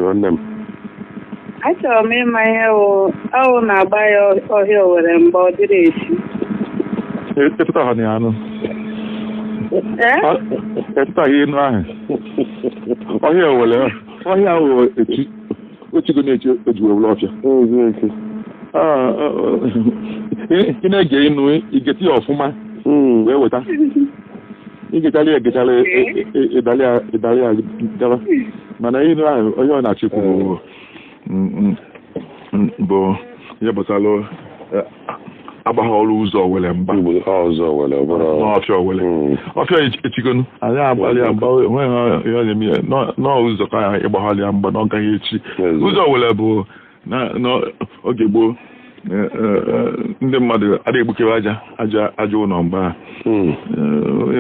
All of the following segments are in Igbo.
Nwanne m. Achọrọ m ịma ihe wụ ọwụ na-agba ya ọhịa Owere mgbe ọ dịrị echi. Epụta ha na ya anụ. Ee? Epụtaghị enu ahụ. Ọhịa owele, ọhịa ahụ echi ochigo na-echi eji wee wụlụ ọfịa. Eziokwu. Ah, ah, ị na-ege inu, igeti ya ọfụma wee weta igechala ya, egechala ịdali ya, ịdali ya gaba. Mana inu ahụ onye ọ na-achịkwu bụ bụ ihe gbasara agbagha ọrụ ụzọ Owele mgba. Ọzọ were bụrụ n'ọfịa Owele. Ọfịa echigonu anyị agbalị ya mgba, onweghị ihe ọ na-eme ya n'ụzọ ka anyị ịgbaghalị ya mgba na ọ gaghị echi. Ụzọ Owele bụ na n'oge gboo, ndị mmadụ adịghị egbukewe aja aja aja ụlọ mgbe a.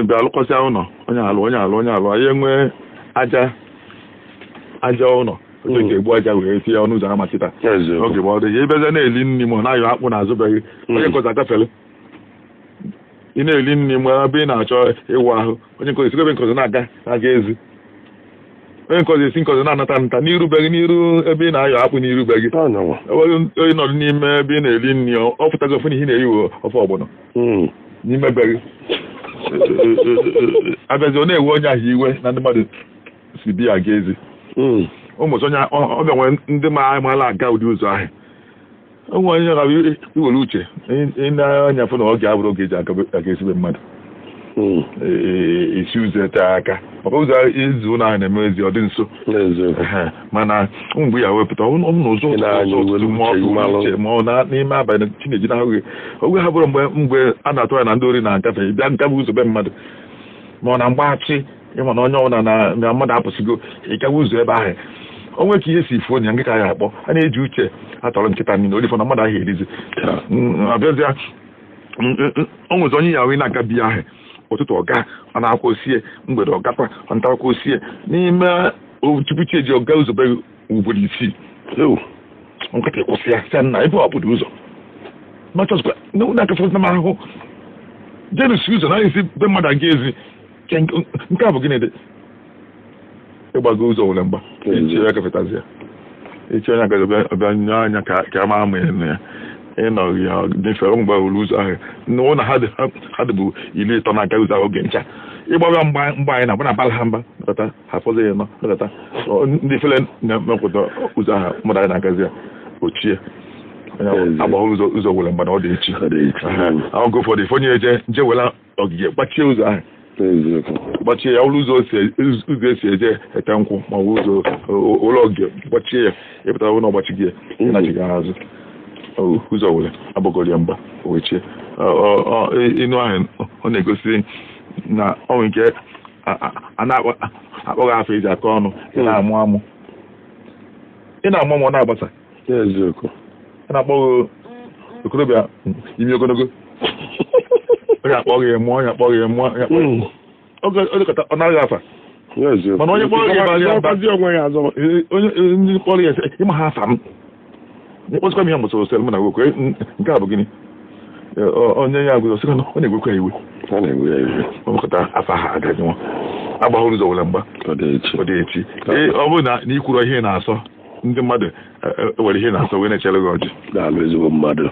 Bịa alụkwasịa ụlọ, onye alụ, onye alụ, onye alụ, anyị enwee aja aja ụlọ otu esi egbu aja wee tinye ọnụ ụzọ ama kịta. Oge gboo ọ dị ya, ịbịazie na-eli nri ma ọ na-ayọ akpụ n'azụ be gị, onye nkọzi agafele. Ị na-eli nri ma ebe ị na-achọ ịwụ ahụ, onye nkọzi esikwa ebe nkọzi na-aga na-aga ezi, onye nkọzi esi nkọzi na-anata nta n'iru be gị, n'iru ebe ị na-ayọ akpụ, n'iru be gị. Anyanwụ. Onye nọdụ n'ime ebe ị na-eri nri, ọ pụtazi ofu na ihe ị na-eri wụ ofe ọgbọnọ n'ime be gị. Abịazi, ọ na-ewe onye ahụ iwe na ndị mmadụ si bi aga ezi. Ụmụ onye ọ bịa nwere ndị ma amaala aga ụdị ụzọ ahụ. O nwere onye ga iwere uche ị na-anya fụ na oge abụrụ oge eji aga ezigbo mmadụ esi ụzọ ete aka, maka ụzọ izu ụlọ ahụ na-eme ezi ọ dị nso. Eziokwu. Mana mgbe ya wepụta ọ n'ụzọ Ị na-anya ụtụtụ iwere ma ọ uche bụ gị malụ. uche ma ọ na n'ime abalị Chineji na ahụghị oge ha bụrụ mgbe a na-atụ anya na ndị ori na-agafe bịa gaba ụzọ be mmadụ, ma ọ na mgbaghachi ịma na onye ọbụla na mmadụ apụsịgo ịgawa ụzọ ebe ahụ, o nwee ka ihe si fuo na ya nkịta ya akpọ a na-eji uche atọrọ nkịta niile orifọ na mmadụ ahụ erizi. Abịazịa o nwezi onye ya wee na-aga biya ahụ ụtụtụ, ọga ọ na-akwa osie, mgbede ọ gakwa, ọ ntakwa osie n'ime tupu chi eji ọga ụzọ be ugboro 6. Ewu. Nkịtị kwụsị ya, sị nna ebe ọ bụrụ ụzọ na-akafọzi na m ahụhụ jenusi ụzọ na esi be mmadụ aga ezi. Nke a bụ gịnị dị ịgbago ụzọ were mgba echi ya gafetazi ya echi, onye agaghị ọbịa nye anya ka a mara ma ya ya ịnọ ya nyefere mgbe wuru ụzọ ahụ n'ụlọ ha dị ha dịbụ 30 na-aga ụzọ ahụ oge ncha ịgbawa mgba mgba anyị na-agba na abala ha mba nakọta ha fọzọ ya nọ nakọta ndị fele na-emepụta ụzọ ahụ mmadụ anyị na-agazi ya ochie onye agbahụrụ ụzọ were mgba na ọ dị echi. Ọ dị echi. Oge ụfọdụ ife onye eje nje wela ogige gbachie ụzọ ahụ. Gbachie ya ụlọ ụzọ esi eje ete nkwụ ma ọ bụ ụzọ ụlọ ogige, gbachie ya, ịpụtara ụlọ ọgbachi gị ịnachighị azụ. Ụzọ were agbagoro ya mgba o wechie inu ahụ ọ na-egosi na ọ nwere nke a na-akpọghị afọ eji akọ ọnụ. Ị na-amụ amụ, ị na-amụ amụ, ọ na-agbasa. A na-akpọ gị okorobịa imi ogologo, onye akpọ gị mụọ, onye akpọ gị mụọ, onye akpọ gị oge ọ dịkọta ọ naghị afa. Mana onye kpọrọ gị ịbalị ya mba. Zọkwazi onwe ya azọ. Onye ndị kpọrọ ya sị, ịma ha afa m ịkpọsịkwa m ihe mụsịrị osel mụ na nwoke nke a bụ gịnị? Onye ya gụzọ sị na ọ na-egwekwa ya iwe. Ọ na-ewe ya iwe. Ọ mekọta afa ha agaghị nwa agbahụrụ ụzọ were mgba. Ọ dị echi. Ọ dị echi. Ee, ọ bụrụ na ikwuru ihe ị na-asọ ndị mmadụ, were ihe ị na-asọ wee na-echere gị ọjị. Daalụ, ezigbo mmadụ.